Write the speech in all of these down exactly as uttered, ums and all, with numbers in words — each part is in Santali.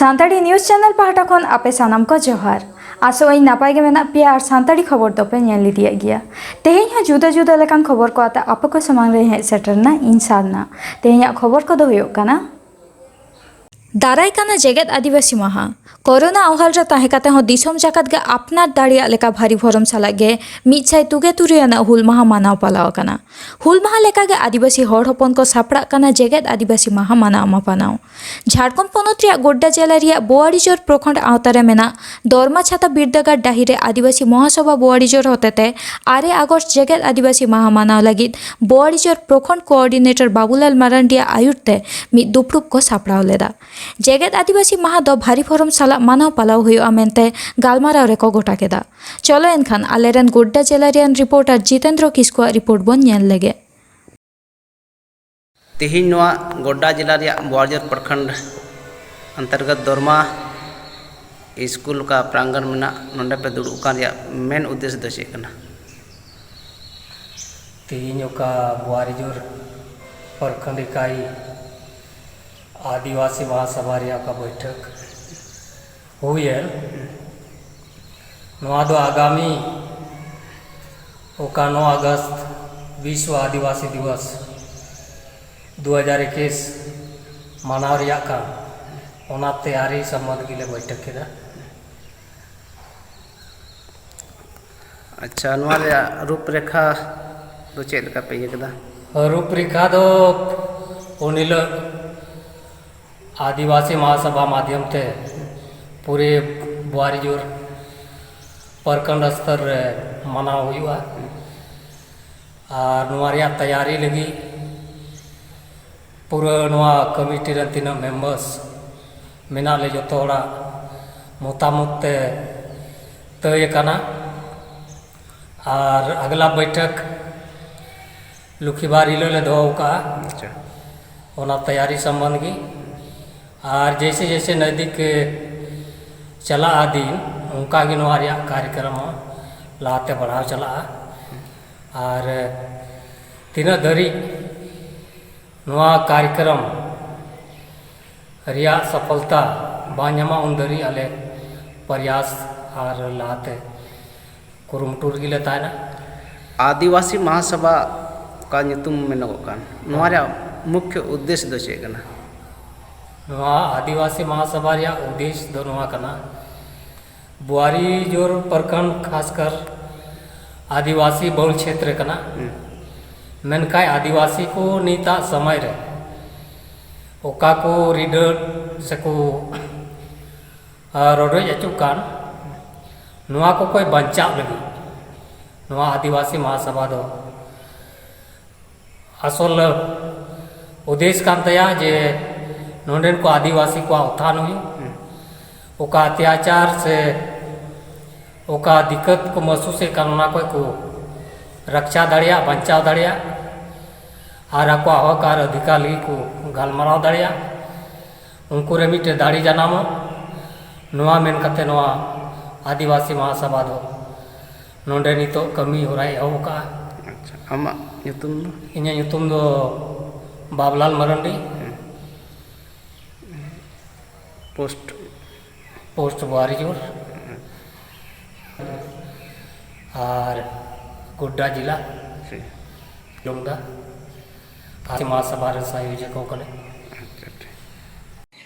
ᱥᱟᱱᱛᱟᱲᱤ ᱱᱤᱭᱩᱡᱽ ᱪᱮᱱᱮᱞ ᱯᱟᱦᱴᱟ ᱠᱷᱚᱱ ᱟᱯᱮ ᱥᱟᱱᱟᱢ ᱠᱚ ᱡᱚᱦᱟᱨ᱾ ᱟᱥᱚᱜ ᱟᱹᱧ ᱱᱟᱯᱟᱭ ᱜᱮ ᱢᱮᱱᱟᱜ ᱯᱮᱭᱟ ᱟᱨ ᱥᱟᱱᱛᱟᱲᱤ ᱠᱷᱚᱵᱚᱨ ᱫᱚᱯᱮ ᱧᱮᱞ ᱤᱫᱤᱭᱮᱫ ᱜᱮᱭᱟ᱾ ᱛᱮᱦᱮᱧ ᱦᱚᱸ ᱡᱩᱫᱟᱹ ᱡᱩᱫᱟᱹ ᱞᱮᱠᱟᱱ ᱠᱷᱚᱵᱚᱨ ᱠᱚ ᱟᱛᱮ ᱟᱯᱮ ᱠᱚ ᱥᱟᱢᱟᱝ ᱨᱮ ᱦᱮᱡ ᱥᱮᱴᱮᱨ ᱮᱱᱟ ᱤᱧ ᱥᱟᱨᱱᱟ᱾ ᱛᱮᱦᱮᱧᱟᱜ ᱠᱷᱚᱵᱚᱨ ᱠᱚᱫᱚ ᱦᱩᱭᱩᱜ ᱠᱟᱱᱟ, ᱫᱟᱨᱟᱭ ᱠᱟᱱᱟ ᱡᱮᱜᱮᱛ ᱟᱹᱫᱤᱵᱟᱹᱥᱤ ᱢᱟᱦᱟ᱾ ᱠᱳᱨᱳᱱᱟ ᱚᱦᱟᱞ ᱨᱮ ᱛᱟᱦᱮᱸ ᱠᱟᱛᱮ ᱦᱚᱸ ᱫᱤᱥᱚᱢ ᱡᱟᱠᱟᱛ ᱜᱮ ᱟᱯᱱᱟᱨ ᱫᱟᱲᱮᱭᱟᱜ ᱞᱮᱠᱟ ᱵᱷᱟᱹᱨᱤ ᱵᱷᱚᱨᱚᱢ ᱥᱟᱞᱟᱜ ᱜᱮ ᱢᱤᱫ ᱥᱟᱭ ᱛᱩᱜᱮ ᱛᱩᱨᱩᱭ ᱟᱱᱟᱜ ᱦᱩᱞ ᱢᱟᱦᱟ ᱢᱟᱱᱟᱣ ᱯᱟᱞᱟᱣ ᱟᱠᱟᱱᱟ᱾ ᱦᱩᱞ ᱢᱟᱦᱟ ᱞᱮᱠᱟᱜᱮ ᱟᱹᱫᱤᱵᱟᱹᱥᱤ ᱦᱚᱲ ᱦᱚᱯᱚᱱ ᱠᱚ ᱥᱟᱯᱲᱟᱜ ᱠᱟᱱᱟ ᱡᱮᱜᱮᱛ ᱟᱹᱫᱤᱵᱟᱹᱥᱤ ᱢᱟᱦᱟ ᱢᱟᱱᱟᱣ ᱢᱟᱯᱟᱱᱟᱣ᱾ ᱡᱷᱟᱲᱠᱷᱚᱸᱰ ᱯᱚᱱᱚᱛ ᱨᱮᱭᱟᱜ ᱜᱳᱰᱰᱟ ᱡᱮᱞᱟ ᱨᱮᱭᱟᱜ ᱵᱳᱣᱟᱨᱤᱡᱳᱨ ᱯᱨᱚᱠᱷᱚᱸᱰ ᱟᱣᱛᱟ ᱨᱮ ᱢᱮᱱᱟᱜ ᱫᱚᱨᱢᱟ ᱪᱷᱟᱛᱟ ᱵᱤᱨᱫᱟᱹᱜᱟᱲ ᱰᱟᱹᱦᱤ ᱨᱮ ᱟᱹᱫᱤᱵᱟᱹᱥᱤ ᱢᱚᱦᱟᱥᱚᱵᱷᱟ ᱵᱳᱣᱟᱨᱤᱡᱳᱨ ᱦᱚᱛᱮᱛᱮ ᱟᱨᱮ ᱟᱜᱚᱥᱴ ᱡᱮᱜᱮᱛ ᱟᱹᱫᱤᱵᱟᱹᱥᱤ ᱢᱟᱦᱟ ᱢᱟᱱᱟᱣ ᱞᱟᱹᱜᱤᱫ ᱵᱳᱣᱟᱨᱤᱡᱳᱨ ᱯᱨᱚᱠᱷᱚᱸᱰ ᱠᱳᱚᱨᱰᱤᱱᱮᱴᱚᱨ ᱵᱟᱵᱩᱞᱟᱞ ᱢᱟᱨᱟᱱᱰᱤᱭᱟᱜ ᱟᱭᱩᱨ ᱛᱮ ᱢᱤᱫ ᱫᱩᱯᱲᱩᱵ ᱠᱚ ᱥᱟᱯᱲᱟᱣ ᱞᱮᱫᱟ᱾ ᱡᱮᱜᱮᱛ ᱟᱹᱫᱤᱵᱟᱹᱥᱤ ᱢᱟᱦᱟ ᱫᱚ ᱵᱷᱟᱹᱨᱤ ᱵᱷᱚᱨᱚᱢ ᱥᱟᱞᱟᱜ ᱢᱟᱱᱟᱣ ᱯᱟᱞᱟᱣ ᱦᱩᱭᱩᱜᱼᱟ ᱢᱮᱱᱛᱮ ᱜᱟᱞᱢᱟᱨᱟᱣ ᱨᱮᱠᱚ ᱜᱚᱴᱟ ᱠᱮᱫᱟ᱾ ᱪᱚᱞᱚ ᱮᱱᱠᱷᱟᱱ ᱟᱞᱮᱨᱮᱱ ᱜᱳᱰᱰᱟ ᱡᱮᱞᱟ ᱨᱮᱱ ᱨᱤᱯᱳᱨᱴᱟᱨ ᱡᱤᱛᱮᱱᱫᱨᱚ ᱠᱤᱥᱠᱩᱣᱟᱜ ᱨᱤᱯᱳᱨᱴ ᱵᱚᱱ ᱧᱮᱞ ᱞᱮᱜᱮ᱾ ᱛᱮᱦᱮᱧ ᱱᱚᱣᱟ ᱜᱳᱰᱰᱟ ᱡᱮᱞᱟ ᱨᱮᱭᱟᱜ ᱵᱳᱣᱟᱨᱤᱡᱳᱨ ᱯᱨᱚᱠᱷᱚᱸᱰ ᱚᱱᱛᱚᱨᱜᱚᱛ ᱫᱚᱨᱢᱟ ᱥᱠᱩᱞ ᱚᱠᱟ ᱯᱨᱟᱝᱜᱚᱱ ᱢᱮᱱᱟᱜ, ᱱᱚᱰᱮ ᱯᱮ ᱫᱩᱲᱩᱵ ᱟᱠᱟᱱ ᱨᱮᱭᱟᱜ ᱢᱮᱱ ᱩᱫᱽᱫᱮᱥ ᱫᱚ ᱪᱮᱫ ᱠᱟᱱᱟ? ᱛᱮᱦᱮᱧ ᱚᱠᱟ ᱵᱳᱣᱟᱨᱤᱡᱳᱨ ᱯᱨᱚᱠᱷᱚᱸᱰ ᱤᱠᱟᱭ ᱟᱹᱫᱤᱵᱟᱹᱥᱤ ᱢᱟᱦᱟᱥᱚᱵᱷᱟ ᱨᱮᱭᱟᱜ ᱚᱠᱟ ᱵᱳᱭᱴᱷᱚᱠ ᱦᱩᱭᱮᱱ, ᱱᱚᱣᱟ ᱫᱚ ᱟᱜᱟᱢᱤ ᱚᱠᱟ ᱱᱚ ᱟᱜᱚᱥᱴ ᱵᱤᱥᱣᱚ ᱟᱹᱫᱤᱵᱟᱹᱥᱤ ᱫᱤᱵᱚᱥ ᱫᱩ ᱦᱟᱡᱟᱨ ᱮᱠᱩᱥ ᱢᱟᱱᱟᱣ ᱨᱮᱭᱟᱜ ᱠᱟᱱ, ᱚᱱᱟ ᱛᱮᱭᱟᱨᱤ ᱥᱚᱢᱵᱚᱱᱫᱷ ᱜᱮᱞᱮ ᱵᱳᱭᱴᱷᱚᱠ ᱠᱮᱫᱟ᱾ ᱟᱪᱪᱷᱟ, ᱱᱚᱣᱟ ᱨᱮᱭᱟᱜ ᱨᱩᱯᱨᱮᱠᱷᱟ ᱫᱚ ᱪᱮᱫ ᱞᱮᱠᱟ ᱯᱮ ᱤᱭᱟᱹ ᱠᱮᱫᱟ? ᱨᱩᱯᱨᱮᱠᱷᱟ ᱫᱚ ᱩᱱ ᱦᱤᱞᱳᱜ ᱟᱹᱫᱤᱵᱟᱹᱥᱤ ᱢᱟᱦᱟᱥᱚᱵᱷᱟ ᱢᱟᱫᱽᱫᱷᱚᱢ ᱛᱮ ᱯᱩᱨᱟᱹ ᱵᱳᱣᱟᱨᱤᱡᱳᱨ ᱯᱨᱚᱠᱷᱚᱸᱰ ᱥᱛᱚᱨ ᱨᱮ ᱢᱟᱱᱟᱣ ᱦᱩᱭᱩᱜᱼᱟ᱾ ᱟᱨ ᱱᱚᱣᱟ ᱨᱮᱭᱟᱜ ᱛᱮᱭᱟᱨᱤ ᱞᱟᱹᱜᱤᱫ ᱯᱩᱨᱟᱹ ᱱᱚᱣᱟ ᱠᱚᱢᱤᱴᱤ ᱨᱮᱱ ᱛᱤᱱᱟᱹᱜ ᱢᱮᱢᱵᱟᱨᱥ ᱢᱮᱱᱟᱜ ᱞᱮ, ᱡᱚᱛᱚ ᱦᱚᱲᱟᱜ ᱢᱚᱛᱟᱢᱚᱛ ᱛᱮ ᱛᱟᱹᱭ ᱟᱠᱟᱱᱟ᱾ ᱟᱨ ᱟᱜᱽᱞᱟ ᱵᱳᱭᱴᱷᱚᱠ ᱞᱩᱠᱷᱤᱵᱟᱨ ᱦᱤᱞᱳᱜ ᱞᱮ ᱫᱚᱦᱚ ᱟᱠᱟᱫᱼᱟ᱾ ᱟᱪᱪᱷᱟ᱾ ᱚᱱᱟ ᱛᱮᱭᱟᱨᱤ ᱥᱚᱢᱵᱚᱱᱫᱷ ᱜᱮ᱾ ᱟᱨ ᱡᱮᱭᱥᱮ ᱡᱮᱭᱥᱮ ᱱᱟᱡᱫᱤᱠ ᱪᱟᱞᱟᱜᱼᱟ ᱫᱤᱱ, ᱚᱱᱠᱟ ᱜᱮ ᱱᱚᱣᱟ ᱨᱮᱭᱟᱜ ᱠᱟᱨᱭᱚᱠᱨᱚᱢ ᱦᱚᱸ ᱞᱟᱦᱟᱛᱮ ᱵᱟᱲᱦᱟᱣ ᱪᱟᱞᱟᱜᱼᱟ᱾ ᱟᱨ ᱛᱤᱱᱟᱹᱜ ᱫᱷᱟᱹᱨᱤᱡ ᱱᱚᱣᱟ ᱠᱟᱨᱭᱚᱠᱨᱚᱢ ᱨᱮᱭᱟᱜ ᱥᱚᱯᱷᱚᱞᱛᱟ ᱵᱟᱝ ᱧᱟᱢᱟ, ᱩᱱ ᱫᱷᱟᱹᱨᱤᱡ ᱟᱞᱮ ᱯᱨᱚᱭᱟᱥ ᱟᱨ ᱞᱟᱦᱟᱛᱮ ᱠᱩᱨᱩᱢᱩᱴᱩ ᱨᱮᱜᱮ ᱞᱮ ᱛᱟᱦᱮᱱᱟ᱾ ᱟᱹᱫᱤᱵᱟᱹᱥᱤ ᱢᱟᱦᱟᱥᱟᱵᱷᱟ ᱚᱠᱟ ᱧᱩᱛᱩᱢ ᱢᱮᱱᱚᱜᱚᱜ ᱠᱟᱱ, ᱱᱚᱣᱟ ᱨᱮᱭᱟᱜ ᱢᱩᱠᱷᱭᱚ ᱩᱫᱽᱫᱮᱥ ᱫᱚ ᱪᱮᱫ ᱠᱟᱱᱟ? ᱱᱚᱣᱟ ᱟᱹᱫᱤᱵᱟᱹᱥᱤ ᱢᱟᱦᱟᱥᱟᱵᱷᱟ ᱨᱮᱭᱟᱜ ᱩᱫᱽᱫᱮᱥ ᱫᱚ ᱱᱚᱣᱟ ᱠᱟᱱᱟ, ᱵᱩᱣᱟᱨᱤᱡᱳᱨ ᱯᱨᱚᱠᱷᱚᱸᱰ, ᱠᱷᱟᱥᱠᱟᱨ ᱟᱹᱫᱤᱵᱟᱹᱥᱤ ᱵᱚᱦᱩᱞ ᱪᱷᱮᱛᱨᱚ ᱠᱟᱱᱟ᱾ ᱦᱩᱸ᱾ ᱢᱮᱱᱠᱷᱟᱱ ᱟᱹᱫᱤᱵᱟᱹᱥᱤ ᱠᱚ ᱱᱤᱛᱟᱜ ᱥᱚᱢᱚᱭ ᱨᱮ ᱚᱠᱟ ᱠᱚ ᱨᱤᱰᱟᱹᱲ ᱥᱮᱠᱚ ᱟᱨ ᱨᱚᱰᱚᱡ ᱟᱹᱪᱩᱨ ᱠᱟᱱ, ᱱᱚᱣᱟ ᱠᱚ ᱠᱷᱚᱱ ᱵᱟᱧᱪᱟᱣ ᱞᱟᱹᱜᱤᱫ ᱱᱚᱣᱟ ᱟᱹᱫᱤᱵᱟᱹᱥᱤ ᱢᱟᱦᱟᱥᱟᱵᱷᱟ ᱫᱚ ᱟᱥᱚᱞ ᱩᱫᱮᱥ ᱠᱟᱱ ᱛᱟᱭᱟ ᱡᱮ ᱱᱚᱰᱮᱱ ᱠᱚ ᱟᱹᱫᱤᱵᱟᱹᱥᱤ ᱠᱚᱣᱟᱜ ᱩᱛᱛᱷᱟᱱ ᱦᱩᱭᱩᱜ, ᱚᱠᱟ ᱚᱛᱛᱟᱪᱟᱨ ᱥᱮ ᱚᱠᱟ ᱫᱤᱠᱠᱟᱛ ᱠᱚ ᱢᱟᱹᱥᱩᱥᱮᱫ ᱠᱟᱱ, ᱚᱱᱟ ᱠᱷᱚᱱ ᱠᱚ ᱨᱟᱠᱪᱟ ᱫᱟᱲᱮᱭᱟᱜ, ᱵᱟᱧᱪᱟᱣ ᱫᱟᱲᱮᱭᱟᱜ ᱟᱨ ᱟᱠᱚᱣᱟᱜ ᱦᱚᱠ ᱟᱨ ᱚᱫᱷᱤᱠᱟᱨ ᱞᱟᱹᱜᱤᱫ ᱠᱚ ᱜᱟᱞᱢᱟᱨᱟᱣ ᱫᱟᱲᱮᱭᱟᱜ᱾ ᱩᱱᱠᱩ ᱨᱮ ᱢᱤᱫᱴᱮᱱ ᱫᱟᱲᱮ ᱡᱟᱱᱟᱢᱚᱜ, ᱱᱚᱣᱟ ᱢᱮᱱ ᱠᱟᱛᱮ ᱱᱚᱣᱟ ᱟᱹᱫᱤᱵᱟᱹᱥᱤ ᱢᱟᱦᱟᱥᱟᱵᱷᱟ ᱫᱚ ᱱᱚᱰᱮ ᱱᱤᱛᱚᱜ ᱠᱟᱹᱢᱤ ᱦᱚᱨᱟᱭ ᱮᱦᱚᱵ ᱟᱠᱟᱫᱼᱟ᱾ ᱟᱪᱪᱷᱟ, ᱟᱢᱟᱜ ᱧᱩᱛᱩᱢ ᱫᱚ? ᱤᱧᱟᱹᱜ ᱧᱩᱛᱩᱢ ᱫᱚ ᱵᱟᱵᱞᱟᱞ ᱢᱟᱨᱟᱱᱰᱤ᱾ ᱦᱮᱸ᱾ ᱯᱳᱥᱴ? ᱯᱳᱥᱴ ᱵᱩᱣᱟᱨᱤᱡᱳᱨ ᱟᱨ ᱜᱳᱰᱰᱟ ᱡᱮᱞᱟ᱾ ᱴᱷᱤᱠ᱾ ᱡᱚᱢᱫᱟ ᱟᱨ ᱢᱟᱦᱟᱥᱟᱵᱷᱟ ᱨᱮ ᱥᱚᱝᱭᱳᱡᱚᱠ ᱠᱟᱱᱟᱭ᱾ ᱟᱪᱪᱷᱟ, ᱴᱷᱤᱠ᱾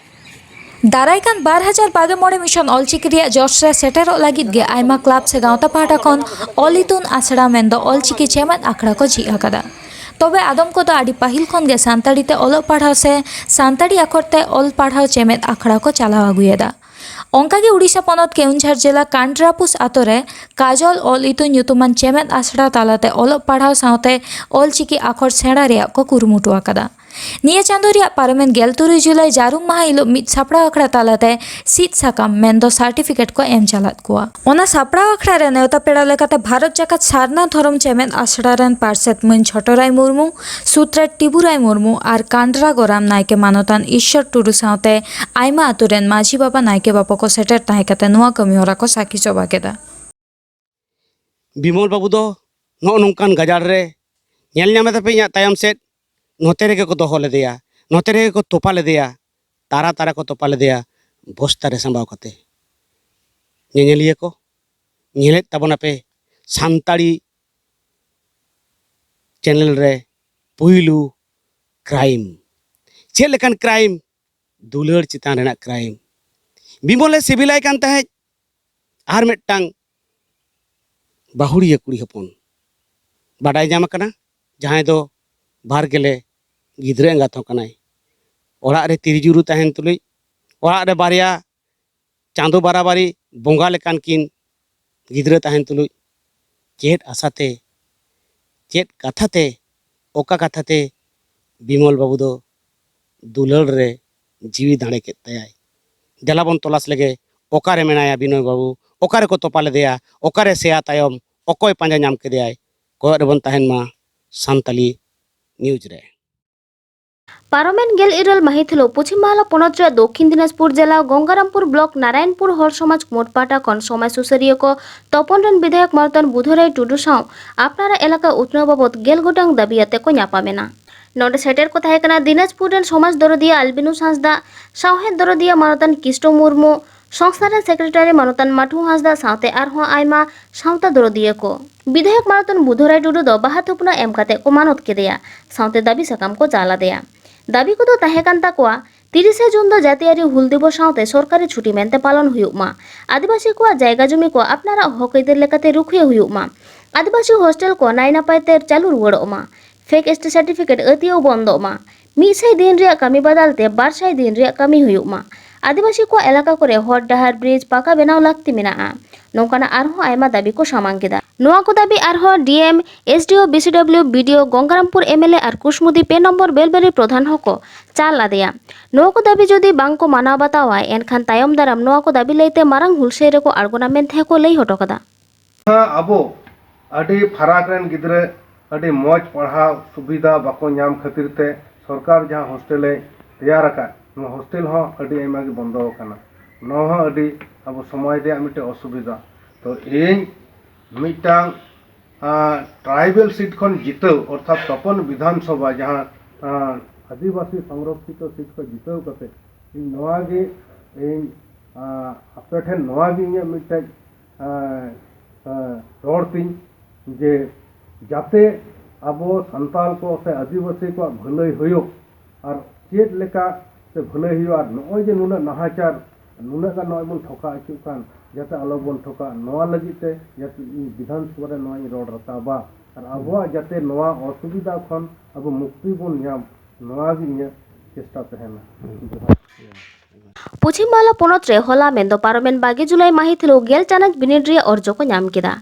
ᱫᱟᱨᱟᱭ ᱠᱟᱱ ᱵᱟᱨ ᱦᱟᱡᱟᱨ ᱵᱟᱜᱮ ᱢᱚᱬᱮ ᱢᱤᱥᱚᱱ ᱚᱞᱪᱤᱠᱤ ᱨᱮᱭᱟᱜ ᱡᱚᱥ ᱨᱮ ᱥᱮᱴᱮᱨᱚᱜ ᱞᱟᱹᱜᱤᱫ ᱜᱮ ᱟᱭᱢᱟ ᱠᱞᱟᱵᱽ ᱥᱮ ᱜᱟᱶᱛᱟ ᱯᱟᱦᱴᱟ ᱠᱷᱚᱱ ᱚᱞ ᱤᱛᱩᱱ ᱟᱥᱲᱟ ᱢᱮᱱᱫᱚ ᱚᱞᱪᱤᱠᱤ ᱪᱮᱢᱮᱫ ᱟᱠᱷᱲᱟ ᱠᱚ ᱡᱷᱤᱡ ᱟᱠᱟᱫᱟ᱾ ᱛᱚᱵᱮ ᱟᱫᱚᱢ ᱠᱚᱫᱚ ᱟᱹᱰᱤ ᱯᱟᱹᱦᱤᱞ ᱠᱷᱚᱱ ᱜᱮ ᱥᱟᱱᱛᱟᱲᱤ ᱛᱮ ᱚᱞᱚᱜ ᱯᱟᱲᱦᱟᱣ ᱥᱮ ᱥᱟᱱᱛᱟᱲᱤ ᱟᱠᱷᱚᱨ ᱛᱮ ᱚᱞ ᱯᱟᱲᱦᱟᱣ ᱪᱮᱢᱮᱫ ᱟᱠᱷᱲᱟ ᱠᱚ ᱪᱟᱞᱟᱣ ᱟᱹᱜᱩᱭᱮᱫᱟ᱾ ᱚᱱᱠᱟᱜᱮ ᱩᱰᱤᱥᱟ ᱯᱚᱱᱚᱛ ᱠᱮᱣᱩᱱᱡᱷᱟᱨ ᱡᱮᱞᱟ ᱠᱟᱱᱰᱨᱟᱯᱩᱥ ᱟᱛᱳ ᱨᱮ ᱠᱟᱡᱚᱞ ᱚᱞ ᱤᱛᱩᱱ ᱧᱩᱛᱩᱢᱟᱱ ᱪᱮᱢᱮᱫ ᱟᱥᱲᱟ ᱛᱟᱞᱟᱛᱮ ᱚᱞᱚᱜ ᱯᱟᱲᱦᱟᱣ ᱥᱟᱶᱛᱮ ᱚᱞᱪᱤᱠᱤ ᱟᱠᱷᱚᱨ ᱥᱮᱬᱟ ᱨᱮᱭᱟᱜ ᱠᱚ ᱠᱩᱨᱩᱢᱩᱴᱩ ᱟᱠᱟᱫᱟ᱾ ᱱᱤᱭᱟᱹ ᱪᱟᱸᱫᱳ ᱨᱮᱭᱟᱜ ᱯᱟᱨᱚᱢᱮᱱ ᱜᱮᱞ ᱛᱩᱨᱩᱭ ᱡᱩᱞᱟᱭ ᱡᱟᱹᱨᱩᱢ ᱢᱟᱦᱟ ᱦᱤᱞᱳᱜ ᱢᱤᱫ ᱥᱟᱯᱲᱟᱣ ᱟᱠᱷᱲᱟ ᱛᱟᱞᱟᱛᱮ ᱥᱤᱫ ᱥᱟᱠᱟᱢ ᱢᱮᱱᱫᱚ ᱥᱟᱨᱴᱤᱯᱷᱤᱠᱮᱴ ᱠᱚ ᱮᱢ ᱪᱟᱞᱟᱫ ᱠᱚᱣᱟ᱾ ᱚᱱᱟ ᱥᱟᱯᱲᱟᱣ ᱟᱠᱷᱲᱟ ᱨᱮ ᱱᱮᱣᱛᱟ ᱯᱮᱲᱟ ᱞᱮᱠᱟᱛᱮ ᱵᱷᱟᱨᱚᱛ ᱡᱟᱠᱟᱛ ᱥᱟᱨᱱᱟ ᱫᱷᱚᱨᱚᱢ ᱪᱮᱢᱮᱫ ᱟᱥᱲᱟ ᱨᱮᱱ ᱯᱟᱨᱥᱮᱛ ᱢᱟᱹᱱ ᱪᱷᱚᱴᱚᱨᱟᱭ ᱢᱩᱨᱢᱩ, ᱥᱩᱛᱨᱮᱛ ᱴᱤᱵᱩᱨᱟᱭ ᱢᱩᱨᱢᱩ ᱟᱨ ᱠᱟᱱᱰᱨᱟ ᱜᱚᱨᱟᱢ ᱱᱟᱭᱠᱮ ᱢᱟᱱᱚᱛᱟᱱ ᱤᱥᱥᱚᱨ ᱴᱩᱰᱩ ᱥᱟᱶᱛᱮ ᱟᱭᱢᱟ ᱟᱛᱳ ᱨᱮᱱ ᱢᱟᱹᱡᱷᱤ ᱵᱟᱵᱟ, ᱱᱟᱭᱠᱮ ᱵᱟᱵᱟ ᱠᱚ ᱥᱮᱴᱮᱨ ᱛᱟᱦᱮᱸ ᱠᱟᱛᱮ ᱱᱚᱣᱟ ᱠᱟᱹᱢᱤ ᱦᱚᱨᱟ ᱠᱚ ᱥᱟᱹᱠᱷᱤ ᱥᱚᱵᱷᱟ ᱠᱮᱫᱟ᱾ ᱵᱤᱢᱚᱞ ᱵᱟᱹᱵᱩ ᱫᱚ ᱱᱚᱜᱼᱚ ᱱᱚᱝᱠᱟᱱ ᱜᱟᱡᱟᱲ ᱨᱮ ᱧᱮᱞ ᱧᱟᱢᱮ ᱛᱟᱯᱮ ᱤᱧᱟᱹᱜ ᱛᱟᱭᱚᱢ ᱥᱮᱫ, ᱱᱚᱛᱮ ᱨᱮᱜᱮ ᱠᱚ ᱫᱚᱦᱚ ᱞᱮᱫᱮᱭᱟ, ᱱᱚᱛᱮ ᱨᱮᱜᱮ ᱠᱚ ᱛᱚᱯᱟ ᱞᱮᱫᱮᱭᱟ, ᱛᱟᱨᱟ ᱛᱟᱨᱟ ᱠᱚ ᱛᱚᱯᱟ ᱞᱮᱫᱮᱭᱟ᱾ ᱵᱚᱥᱛᱟ ᱨᱮ ᱥᱟᱢᱵᱟᱣ ᱠᱟᱛᱮ᱾ ᱧᱮᱧᱮᱞᱤᱭᱟᱹ ᱠᱚ, ᱧᱮᱞᱮᱫ ᱛᱟᱵᱚᱱᱟᱯᱮ ᱥᱟᱱᱛᱟᱲᱤ ᱪᱮᱱᱮᱞ ᱨᱮ ᱯᱩᱭᱞᱩ ᱠᱨᱟᱭᱤᱢ᱾ ᱪᱮᱫ ᱞᱮᱠᱟᱱ ᱠᱨᱟᱭᱤᱢ? ᱫᱩᱞᱟᱹᱲ ᱪᱮᱛᱟᱱ ᱨᱮᱱᱟᱜ ᱠᱨᱟᱭᱤᱢ᱾ ᱵᱤᱢᱚᱞᱮ ᱥᱤᱵᱤᱞᱟᱭ ᱠᱟᱱ ᱛᱟᱦᱮᱸᱫ ᱟᱨ ᱢᱤᱫᱴᱟᱝ ᱵᱟᱹᱦᱩᱲᱤᱭᱟᱹ ᱠᱩᱲᱤ ᱦᱚᱯᱚᱱ᱾ ᱵᱟᱰᱟᱭ ᱧᱟᱢ ᱟᱠᱟᱱᱟ, ᱡᱟᱦᱟᱸᱭ ᱫᱚ ᱵᱟᱨ ᱜᱮᱞᱮ ᱜᱤᱫᱽᱨᱟᱹ ᱮᱸᱜᱟᱛ ᱦᱚᱸ ᱠᱟᱱᱟᱭ᱾ ᱚᱲᱟᱜ ᱨᱮ ᱛᱤᱨᱤ ᱡᱩᱨᱩ ᱛᱟᱦᱮᱱ ᱛᱩᱞᱩᱡ, ᱚᱲᱟᱜ ᱨᱮ ᱵᱟᱨᱭᱟ ᱪᱟᱸᱫᱚ ᱵᱟᱨᱟᱵᱟᱨᱤ ᱵᱚᱸᱜᱟ ᱞᱮᱠᱟᱱ ᱠᱤᱱ ᱜᱤᱫᱽᱨᱟᱹ ᱛᱟᱦᱮᱱ ᱛᱩᱞᱩᱡ, ᱪᱮᱫ ᱟᱥᱟᱛᱮ, ᱪᱮᱫ ᱠᱟᱛᱷᱟᱛᱮ, ᱚᱠᱟ ᱠᱟᱛᱷᱟᱛᱮ ᱵᱤᱢᱚᱞ ᱵᱟᱹᱵᱩ ᱫᱚ ᱫᱩᱞᱟᱹᱲ ᱨᱮ ᱡᱤᱣᱤ ᱫᱟᱲᱮ ᱠᱮᱫ ᱛᱟᱭᱟᱭ? ᱫᱮᱞᱟ ᱵᱚᱱ ᱛᱚᱞᱟᱥ ᱞᱮᱜᱮ, ᱚᱠᱟᱨᱮ ᱢᱮᱱᱟᱭᱟ ᱵᱤᱱᱚᱭ ᱵᱟᱹᱵᱩ? ᱚᱠᱟ ᱨᱮᱠᱚ ᱛᱚᱯᱟ ᱞᱮᱫᱮᱭᱟ? ᱚᱠᱟᱨᱮ ᱥᱮᱭᱟ ᱛᱟᱭᱚᱢ ᱚᱠᱚᱭ ᱯᱟᱸᱡᱟ ᱧᱟᱢ ᱠᱮᱫᱮᱭᱟᱭ? ᱠᱚᱭᱚᱜ ᱨᱮᱵᱚᱱ ᱛᱟᱦᱮᱱ ᱢᱟ ᱥᱟᱱᱛᱟᱞᱤ ᱱᱤᱭᱩᱡᱽ ᱨᱮ᱾ ᱯᱟᱨᱚᱢᱮᱱ ᱜᱮᱞ ᱤᱨᱟᱹᱞ ᱢᱟᱹᱦᱤᱛ ᱦᱤᱞᱳᱜ ᱯᱚᱪᱷᱤᱢ ᱵᱟᱝᱞᱟ ᱯᱚᱱᱚᱛ ᱨᱮᱭᱟᱜ ᱫᱚᱠᱷᱤᱱ ᱫᱤᱱᱟᱡᱽᱯᱩᱨ ᱡᱮᱞᱟ ᱜᱚᱝᱜᱟᱨᱟᱢᱯᱩᱨ ᱵᱞᱚᱠ ᱱᱟᱨᱟᱭᱚᱱᱯᱩᱨ ᱦᱚᱲ ᱥᱚᱢᱟᱡᱽ ᱢᱳᱴ ᱯᱟᱦᱴᱟ ᱠᱷᱚᱱ ᱥᱚᱢᱟᱡᱽ ᱥᱩᱥᱟᱹᱨᱤᱭᱟᱹ ᱠᱚ ᱛᱚᱯᱚᱱ ᱨᱮᱱ ᱵᱤᱫᱷᱟᱭᱚᱠ ᱢᱟᱱᱚᱛᱟᱱ ᱵᱩᱫᱷᱚᱨᱟᱭ ᱴᱩᱰᱩ ᱥᱟᱶ ᱟᱯᱱᱟᱨᱟᱜ ᱮᱞᱟᱠᱟ ᱩᱛᱱᱟᱹᱣ ᱵᱟᱵᱚᱛ ᱜᱮᱞ ᱜᱚᱴᱟᱝ ᱫᱟᱹᱵᱤ ᱟᱛᱮ ᱠᱚ ᱧᱟᱯᱟᱢ ᱮᱱᱟ᱾ ᱱᱚᱰᱮ ᱥᱮᱴᱮᱨ ᱠᱚ ᱛᱟᱦᱮᱸ ᱠᱟᱱᱟ ᱫᱤᱱᱟᱡᱽᱯᱩᱨ ᱨᱮᱱ ᱥᱚᱢᱟᱡᱽ ᱫᱚᱨᱚᱫᱤᱭᱟᱹ ᱟᱞᱵᱤᱱᱩᱥ ᱦᱟᱸᱥᱫᱟ, ᱥᱟᱶᱦᱮᱫ ᱫᱚᱨᱚᱫᱤᱭᱟᱹ ᱢᱟᱱᱚᱛᱟᱱ ᱠᱤᱥᱴᱚ ᱢᱩᱨᱢᱩ, ᱥᱚᱝᱥᱛᱷᱟ ᱨᱮᱱ ᱥᱮᱠᱨᱮᱴᱟᱨᱤ ᱢᱟᱱᱚᱛᱟᱱ ᱢᱟᱴᱷᱩ ᱦᱟᱸᱥᱫᱟ ᱥᱟᱶᱛᱮ ᱟᱨᱦᱚᱸ ᱟᱭᱢᱟ ᱥᱟᱶᱛᱟ ᱫᱚᱨᱚᱫᱤᱭᱟᱹ ᱠᱚ᱾ ᱵᱤᱫᱷᱟᱭᱚᱠ ᱢᱟᱱᱚᱛᱟᱱ ᱵᱩᱫᱷᱚᱨᱟᱭ ᱴᱩᱰᱩ ᱫᱚ ᱵᱟᱦᱟ ᱛᱷᱩᱯᱱᱟᱹ ᱮᱢ ᱠᱟᱛᱮ ᱠᱚ ᱢᱟᱱᱚᱛ ᱠᱮᱫᱮᱭᱟ, ᱥᱟᱶᱛᱮ ᱫᱟᱹᱵᱤ ᱥᱟᱠᱟᱢ ᱠᱚ ᱪᱟᱞ ᱟᱫᱮᱭᱟ᱾ ᱫᱟᱹᱵᱤ ᱠᱚᱫᱚ ᱛᱟᱦᱮᱸ ᱠᱟᱱ ᱛᱟᱠᱚᱣᱟ, ᱛᱤᱨᱤᱥᱟ ᱡᱩᱱ ᱫᱚ ᱡᱟᱹᱛᱤᱭᱟᱹᱨᱤ ᱦᱩᱞ ᱫᱤᱵᱚᱥ ᱥᱟᱶᱛᱮ ᱥᱚᱨᱠᱟᱨᱤ ᱪᱷᱩᱴᱤ ᱢᱮᱱᱛᱮ ᱯᱟᱞᱚᱱ ᱦᱩᱭᱩᱜ ᱢᱟ, ᱟᱹᱫᱤᱵᱟᱹᱥᱤ ᱠᱚᱣᱟᱜ ᱡᱟᱭᱜᱟ ᱡᱚᱢᱤ ᱠᱚ ᱟᱯᱱᱟᱨᱟᱜ ᱦᱚᱠ ᱟᱹᱭᱫᱟᱹᱨ ᱞᱮᱠᱟᱛᱮ ᱨᱩᱠᱷᱤᱭᱟᱹ ᱦᱩᱭᱩᱜ ᱢᱟ, ᱟᱹᱫᱤᱵᱟᱹᱥᱤ ᱦᱳᱥᱴᱮᱞ ᱠᱚ ᱱᱟᱭ ᱱᱟᱯᱟᱭ ᱛᱮ ᱪᱟᱹᱞᱩ ᱨᱩᱣᱟᱹᱲᱚᱜ ᱢᱟ, ᱯᱷᱮᱠ ᱮᱥ ᱴᱤ ᱥᱟᱨᱴᱤᱯᱷᱤᱠᱮᱴ ᱟᱹᱛᱤᱭᱟᱹᱣ ᱵᱚᱱᱫᱚᱜ ᱢᱟ, ᱢᱤᱫ ᱥᱟᱭ ᱫᱤᱱ ᱨᱮᱭᱟᱜ ᱠᱟᱹᱢᱤ ᱵᱟᱫᱟᱞ ᱛᱮ ᱵᱟᱨ ᱥᱟᱭ ᱫᱤᱱ ᱨᱮᱭᱟᱜ ᱠᱟᱹᱢᱤ ᱦᱩᱭᱩᱜ ᱢᱟ, ᱟᱹᱫᱤᱵᱟᱹᱥᱤ ᱠᱚᱣᱟᱜ ᱮᱞᱟᱠᱟ ᱠᱚᱨᱮ ᱦᱚᱨ ᱰᱟᱦᱟᱨ ᱵᱨᱤᱡᱽ ᱯᱟᱠᱟ ᱵᱮᱱᱟᱣ ᱞᱟᱹᱠᱛᱤ ᱢᱮᱱᱟᱜᱼᱟ᱾ ᱱᱚᱝᱠᱟᱱᱟᱜ ᱟᱨᱦᱚᱸ ᱟᱭᱢᱟ ᱫᱟᱹᱵᱤ ᱠᱚ ᱥᱟᱢᱟᱝ ᱠᱮᱫᱟ᱾ ᱱᱚᱣᱟ ᱠᱚ ᱫᱟᱹᱵᱤ ᱟᱨᱦᱚᱸ D M, S D O, B C W, B D O, Gangarampur M L A ᱟᱨ ᱠᱩᱥᱢᱩᱫᱤ ᱯᱮ ᱱᱚᱢᱵᱚᱨ ᱵᱮᱞᱵᱮᱨᱤ ᱯᱨᱚᱫᱷᱟᱱ ᱦᱚᱸᱠᱚ ᱪᱟᱞ ᱟᱫᱮᱭᱟ᱾ ᱱᱚᱣᱟ ᱠᱚ ᱫᱟᱹᱵᱤ ᱡᱩᱫᱤ ᱵᱟᱝ ᱠᱚ ᱢᱟᱱᱟᱣ ᱵᱟᱛᱟᱣᱟ, ᱮᱱᱠᱷᱟᱱ ᱛᱟᱭᱚᱢ ᱫᱟᱨᱟᱢ ᱱᱚᱣᱟ ᱠᱚ ᱫᱟᱹᱵᱤ ᱞᱟᱹᱭᱛᱮ ᱢᱟᱨᱟᱝ ᱦᱩᱞᱥᱟᱹᱭ ᱨᱮᱠᱚ ᱟᱬᱜᱚᱱᱟ ᱢᱮᱱᱛᱮ ᱦᱚᱸᱠᱚ ᱞᱟᱹᱭ ᱦᱚᱴᱚ ᱠᱟᱫᱟ᱾ ᱟᱵᱚ ᱟᱹᱰᱤ ᱯᱷᱟᱨᱟᱠ ᱨᱮᱱ ᱜᱤᱫᱽᱨᱟᱹ ᱟᱹᱰᱤ ᱢᱚᱡᱽ ᱯᱟᱲᱦᱟᱣ ᱥᱩᱵᱤᱫᱷᱟ ᱵᱟᱠᱚ ᱧᱟᱢ ᱠᱷᱟᱹᱛᱤᱨ ᱛᱮ ᱥᱚᱨᱠᱟᱨ ᱡᱟᱦᱟᱸ ᱦᱳᱥᱴᱮᱞᱮ ᱛᱮᱭᱟᱨ ᱟᱠᱟᱫ, ᱱᱚᱣᱟ ᱦᱳᱥᱴᱮᱞ ᱦᱚᱸ ᱟᱹᱰᱤ ᱟᱭᱢᱟ ᱜᱮ ᱵᱚᱱᱫᱚ ᱟᱠᱟᱱᱟ᱾ ᱱᱚᱣᱟ ᱦᱚᱸ ᱟᱹᱰᱤ ᱟᱵᱚ ᱥᱚᱢᱟᱡᱽ ᱨᱮᱭᱟᱜ ᱢᱤᱫᱴᱮᱱ ᱚᱥᱩᱵᱤᱫᱷᱟ᱾ ᱛᱚ ᱤᱧ ᱢᱤᱫᱴᱟᱝ, ᱟᱸ, ᱴᱨᱟᱭᱵᱮᱞ ᱥᱤᱴ ᱠᱷᱚᱱ ᱡᱤᱛᱟᱹᱣ, ᱚᱨᱛᱷᱟᱛ ᱛᱚᱯᱚᱱ ᱵᱤᱫᱷᱟᱱ ᱥᱚᱵᱷᱟ, ᱡᱟᱦᱟᱸ, ᱟᱸ, ᱟᱹᱫᱤᱵᱟᱹᱥᱤ ᱥᱚᱝᱨᱚᱠᱠᱷᱤᱛᱚ ᱥᱤᱴ ᱠᱷᱚᱱ ᱡᱤᱛᱟᱹᱣ ᱠᱟᱛᱮ ᱤᱧ ᱱᱚᱣᱟ ᱜᱮ ᱤᱧ ᱟᱯᱮ ᱴᱷᱮᱱ ᱱᱚᱣᱟ ᱜᱮ ᱤᱧᱟᱹᱜ ᱢᱤᱫᱴᱮᱡ ᱨᱚᱲ ᱛᱤᱧ, ᱡᱮ ᱡᱟᱛᱮ ᱟᱵᱚ ᱥᱟᱱᱛᱟᱲ ᱠᱚ ᱥᱮ ᱟᱹᱫᱤᱵᱟᱹᱥᱤ ᱠᱚᱣᱟᱜ ᱵᱷᱟᱹᱞᱟᱹᱭ ᱦᱩᱭᱩᱜ, ᱟᱨ ᱪᱮᱫ ᱞᱮᱠᱟ ᱛᱮ ᱵᱷᱟᱹᱞᱟᱹᱭ ᱦᱩᱭᱩᱜᱼᱟ, ᱟᱨ ᱱᱚᱜᱼᱚᱭ ᱡᱮ ᱱᱩᱱᱟᱹᱜ ᱱᱟᱦᱟᱪᱟᱨ, ᱱᱩᱱᱟᱹᱜ ᱜᱟᱱ ᱱᱚᱜᱼᱚᱭ ᱵᱚᱱ ᱴᱷᱚᱠᱟ ᱦᱚᱪᱚᱜ ᱠᱟᱱ, ᱡᱟᱛᱮ ᱟᱞᱚ ᱵᱚᱱ ᱴᱷᱚᱠᱟ, ᱱᱚᱣᱟ ᱞᱟᱹᱜᱤᱫ ᱛᱮ ᱡᱟᱛᱮ ᱤᱧ ᱵᱤᱫᱷᱟᱱ ᱥᱚᱵᱷᱟ ᱨᱮ ᱱᱚᱣᱟᱧ ᱨᱚᱲ ᱨᱟᱠᱟᱵᱟ, ᱟᱨ ᱟᱵᱚᱣᱟᱜ ᱡᱟᱛᱮ ᱱᱚᱣᱟ ᱚᱥᱩᱵᱤᱫᱷᱟ ᱠᱷᱚᱱ ᱟᱵᱚ ᱢᱩᱠᱛᱤ ᱵᱚᱱ ᱧᱟᱢ, ᱱᱚᱣᱟ ᱜᱮ ᱤᱧᱟᱹᱜ ᱪᱮᱥᱴᱟ ᱛᱟᱦᱮᱱᱟ᱾ ᱡᱚᱦᱟᱨ᱾ ᱯᱚᱪᱷᱤᱢ ᱵᱟᱝᱞᱟ ᱯᱚᱱᱚᱛ ᱨᱮ ᱦᱚᱞᱟ ᱢᱮᱱᱫᱚ ᱯᱟᱨᱚᱢᱮᱱ ᱵᱟᱜᱮ ᱡᱩᱞᱟᱭ ᱢᱟᱹᱦᱤᱛ ᱦᱤᱞᱳᱜ ᱜᱮᱞ ᱪᱟᱱᱟᱪ ᱵᱤᱱᱤᱰ ᱨᱮᱭᱟᱜ ᱚᱨᱡᱚ ᱠᱚ ᱧᱟᱢ ᱠᱮᱫᱟ᱾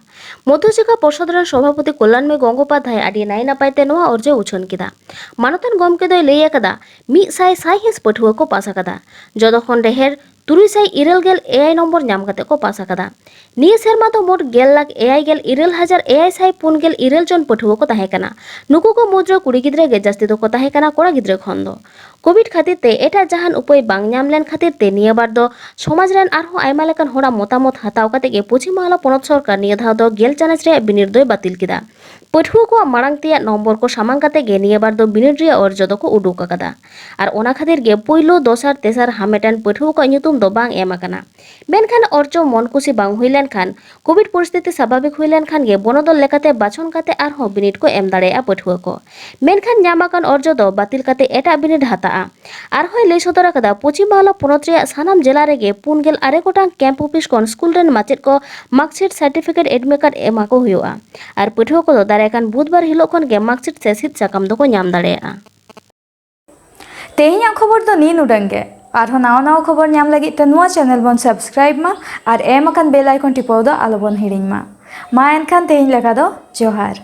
ᱢᱚᱫᱷᱩᱡᱤᱠᱟ ᱯᱚᱨᱥᱚᱫ ᱨᱮᱱ ᱥᱚᱵᱷᱟᱯᱚᱛᱤ ᱠᱚᱞᱞᱟᱱᱢᱚᱭ ᱜᱚᱝᱜᱳᱯᱟᱫᱷᱭᱟᱭ ᱟᱹᱰᱤ ᱱᱟᱭ ᱱᱟᱯᱟᱭ ᱛᱮ ᱱᱚᱣᱟ ᱚᱨᱡᱚᱭ ᱩᱪᱷᱟᱹᱱ ᱠᱮᱫᱟ᱾ ᱢᱟᱱᱚᱛᱟᱱ ᱜᱚᱢᱠᱮ ᱫᱚᱭ ᱞᱟᱹᱭ ᱟᱠᱟᱫᱟ, ᱢᱤᱫ ᱥᱟᱭ ᱥᱟᱭᱦᱤᱸᱥ ᱯᱟᱹᱴᱷᱩᱣᱟᱹ ᱠᱚ ᱯᱟᱥ ᱟᱠᱟᱫᱟ᱾ ᱡᱚᱛᱚ ᱠᱷᱚᱱ ᱰᱷᱮᱨ ᱛᱩᱨᱩᱭ ᱥᱟᱭ ᱤᱨᱟᱹᱞ ᱜᱮᱞ ᱮᱭᱟᱭ ᱱᱚᱢᱵᱚᱨ ᱧᱟᱢ ᱠᱟᱛᱮ ᱠᱚ ᱯᱟᱥ ᱟᱠᱟᱫᱟ᱾ ᱱᱤᱭᱟᱹ ᱥᱮᱨᱢᱟ ᱫᱚ ᱢᱳᱴ ᱜᱮᱞ ᱞᱟᱠᱷ ᱮᱭᱟᱭ ᱜᱮᱞ ᱤᱨᱟᱹᱞ ᱦᱟᱡᱟᱨ ᱮᱭᱟᱭ ᱥᱟᱭ ᱯᱩᱱ ᱜᱮᱞ ᱤᱨᱟᱹᱞ ᱡᱚᱱ ᱯᱟᱹᱴᱷᱩᱣᱟᱹ ᱠᱚ ᱛᱟᱦᱮᱸ ᱠᱟᱱᱟ᱾ ᱱᱩᱠᱩ ᱠᱚ ᱢᱩᱫᱽᱨᱮ ᱠᱩᱲᱤ ᱜᱤᱫᱽᱨᱟᱹ ᱜᱮ ᱡᱟᱹᱥᱛᱤ ᱫᱚᱠᱚ ᱛᱟᱦᱮᱸ ᱠᱟᱱᱟ ᱠᱚᱲᱟ ᱜᱤᱫᱽᱨᱟᱹ ᱠᱷᱚᱱ ᱫᱚ᱾ ᱠᱳᱵᱷᱤᱰ ᱠᱷᱟᱹᱛᱤᱨ ᱛᱮ ᱮᱴᱟᱜ ᱡᱟᱦᱟᱱ ᱩᱯᱟᱹᱭ ᱵᱟᱝ ᱧᱟᱢ ᱞᱮᱱ ᱠᱷᱟᱹᱛᱤᱨ ᱛᱮ ᱱᱤᱭᱟᱹ ᱵᱟᱨ ᱫᱚ ᱥᱚᱢᱟᱡᱽ ᱨᱮᱱ ᱟᱨᱦᱚᱸ ᱟᱭᱢᱟ ᱞᱮᱠᱟᱱ ᱦᱚᱲᱟᱜ ᱢᱚᱛᱟᱢᱚᱛ ᱦᱟᱛᱟᱣ ᱠᱟᱛᱮ ᱜᱮ ᱯᱚᱪᱷᱤᱢ ᱵᱟᱝᱞᱟ ᱯᱚᱱᱚᱛ ᱥᱚᱨᱠᱟᱨ ᱱᱤᱭᱟᱹ ᱫᱷᱟᱣ ᱫᱚ ᱜᱮᱞ ᱪᱟᱱᱟᱪ ᱨᱮᱭᱟᱜ ᱵᱤᱱᱤᱰ ᱫᱚᱭ ᱵᱟᱹᱛᱤᱞ ᱠᱮᱫᱟ᱾ ᱯᱟᱹᱴᱷᱩᱣᱟᱹ ᱠᱚᱣᱟᱜ ᱢᱟᱲᱟᱝ ᱛᱮᱭᱟᱜ ᱱᱚᱢᱵᱚᱨ ᱠᱚ ᱥᱟᱢᱟᱝ ᱠᱟᱛᱮ ᱜᱮ ᱱᱤᱭᱟᱹ ᱵᱟᱨ ᱫᱚ ᱵᱤᱱᱤᱰ ᱨᱮᱭᱟᱜ ᱚᱨᱡᱚ ᱫᱚᱠᱚ ᱩᱰᱩᱠ ᱟᱠᱟᱫᱟ᱾ ᱟᱨ ᱚᱱᱟ ᱠᱷᱟᱹᱛᱤᱨ ᱜᱮ ᱯᱩᱭᱞᱩ, ᱫᱚᱥᱟᱨ, ᱛᱮᱥᱟᱨ ᱦᱟᱢᱮᱴᱟᱱ ᱯᱟᱹᱴᱷᱩᱣᱟᱹ ᱠᱚᱣᱟᱜ ᱧᱩᱛᱩᱢ ᱫᱚ ᱵᱟᱝ ᱮᱢ ᱟᱠᱟᱱᱟ᱾ ᱢᱮᱱᱠᱷᱟᱱ ᱚᱨᱡᱚ ᱢᱚᱱ ᱠᱩᱥᱤ ᱵᱟᱝ ᱦᱩᱭ ᱞᱮᱱᱠᱷᱟᱱ, ᱠᱳᱵᱷᱤᱰ ᱯᱚᱨᱤᱥᱛᱷᱤᱛᱤ ᱥᱟᱵᱷᱟᱵᱤᱠ ᱦᱩᱭ ᱞᱮᱱᱠᱷᱟᱱ ᱜᱮ ᱵᱚᱱᱚᱫᱚᱞ ᱞᱮᱠᱟᱛᱮ ᱵᱟᱪᱷᱚᱱ ᱠᱟᱛᱮ ᱟᱨᱦᱚᱸ ᱵᱤᱱᱤᱰ ᱠᱚ ᱮᱢ ᱫᱟᱲᱮᱭᱟᱜᱼᱟ ᱯᱟᱹᱴᱷᱩᱣᱟᱹ ᱠᱚ᱾ ᱢᱮᱱᱠᱷᱟᱱ ᱧᱟᱢ ᱟᱠᱟᱱ ᱚᱨᱡᱚ ᱫᱚ ᱵᱟᱹᱛᱤᱞ ᱠᱟᱛᱮ ᱮᱴᱟᱜ ᱵᱤᱱᱤᱰ ᱦᱟᱛᱟᱜᱼᱟ᱾ ᱟᱨᱦᱚᱸᱭ ᱞᱟᱹᱭ ᱥᱚᱫᱚᱨ ᱟᱠᱟᱫᱟ, ᱯᱚᱪᱷᱤᱢ ᱵᱟᱝᱞᱟ ᱯᱚᱱᱚᱛ ᱨᱮᱭᱟᱜ ᱥᱟᱱᱟᱢ ᱡᱮᱞᱟ ᱨᱮᱜᱮ ᱯᱩᱱ ᱜᱮᱞ ᱟᱨᱮ ᱜᱚᱴᱟᱝ ᱠᱮᱢᱯ ᱚᱯᱷᱤᱥ ᱠᱷᱚᱱ ᱥᱠᱩᱞ ᱨᱮᱱ ᱢᱟᱪᱮᱫ ᱠᱚ ᱢᱟᱨᱠᱥᱤᱴ ᱥᱟᱨᱴᱤᱯᱷᱤᱠᱮᱴ ᱮᱰᱢᱤᱴ ᱠᱟᱨᱰ ᱮᱢᱟ ᱠᱚ ᱦᱩᱭᱩᱜᱼᱟ᱾ ᱟᱨ ᱯᱟᱹᱴᱷᱩᱣᱟᱹ ᱠᱚᱫᱚ ᱫᱟᱨᱟᱭ ᱠᱟᱱ ᱵᱩᱫᱷᱵᱟᱨ ᱦᱤᱞᱳᱜ ᱠᱷᱚᱱ ᱜᱮ ᱢᱟᱨᱠᱥᱤᱴ ᱥᱮ ᱥᱤᱫ ᱥᱟᱠᱟᱢ ᱫᱚᱠᱚ ᱧᱟᱢ ᱫᱟᱲᱮᱭᱟᱜᱼᱟ᱾ ᱛᱮᱦᱮᱧᱟᱜ ᱠᱷᱚᱵᱚᱨ ᱫᱚ ᱱᱤᱱ ᱩᱰᱟᱹᱝ ᱜᱮ᱾ ᱟᱨᱦᱚᱸ ᱱᱟᱣᱟ ᱱᱟᱣᱟ ᱠᱷᱚᱵᱚᱨ ᱧᱟᱢ ᱞᱟᱹᱜᱤᱫ ᱛᱮ ᱱᱚᱣᱟ ᱪᱮᱱᱮᱞ ᱵᱚᱱ ᱥᱟᱵᱥᱠᱨᱟᱭᱤᱵ ᱢᱟ ᱟᱨ ᱮᱢ ᱟᱠᱟᱱ ᱵᱮᱞ ᱟᱭᱠᱚᱱ ᱴᱤᱯᱟᱹᱣ ᱫᱚ ᱟᱞᱚᱵᱚᱱ ᱦᱤᱲᱤᱧ ᱢᱟ᱾ ᱢᱟ ᱮᱱᱠᱷᱟᱱ ᱛᱮᱦᱮᱧ ᱞᱮᱠᱟ ᱫᱚ ᱡᱚᱦᱟᱨ᱾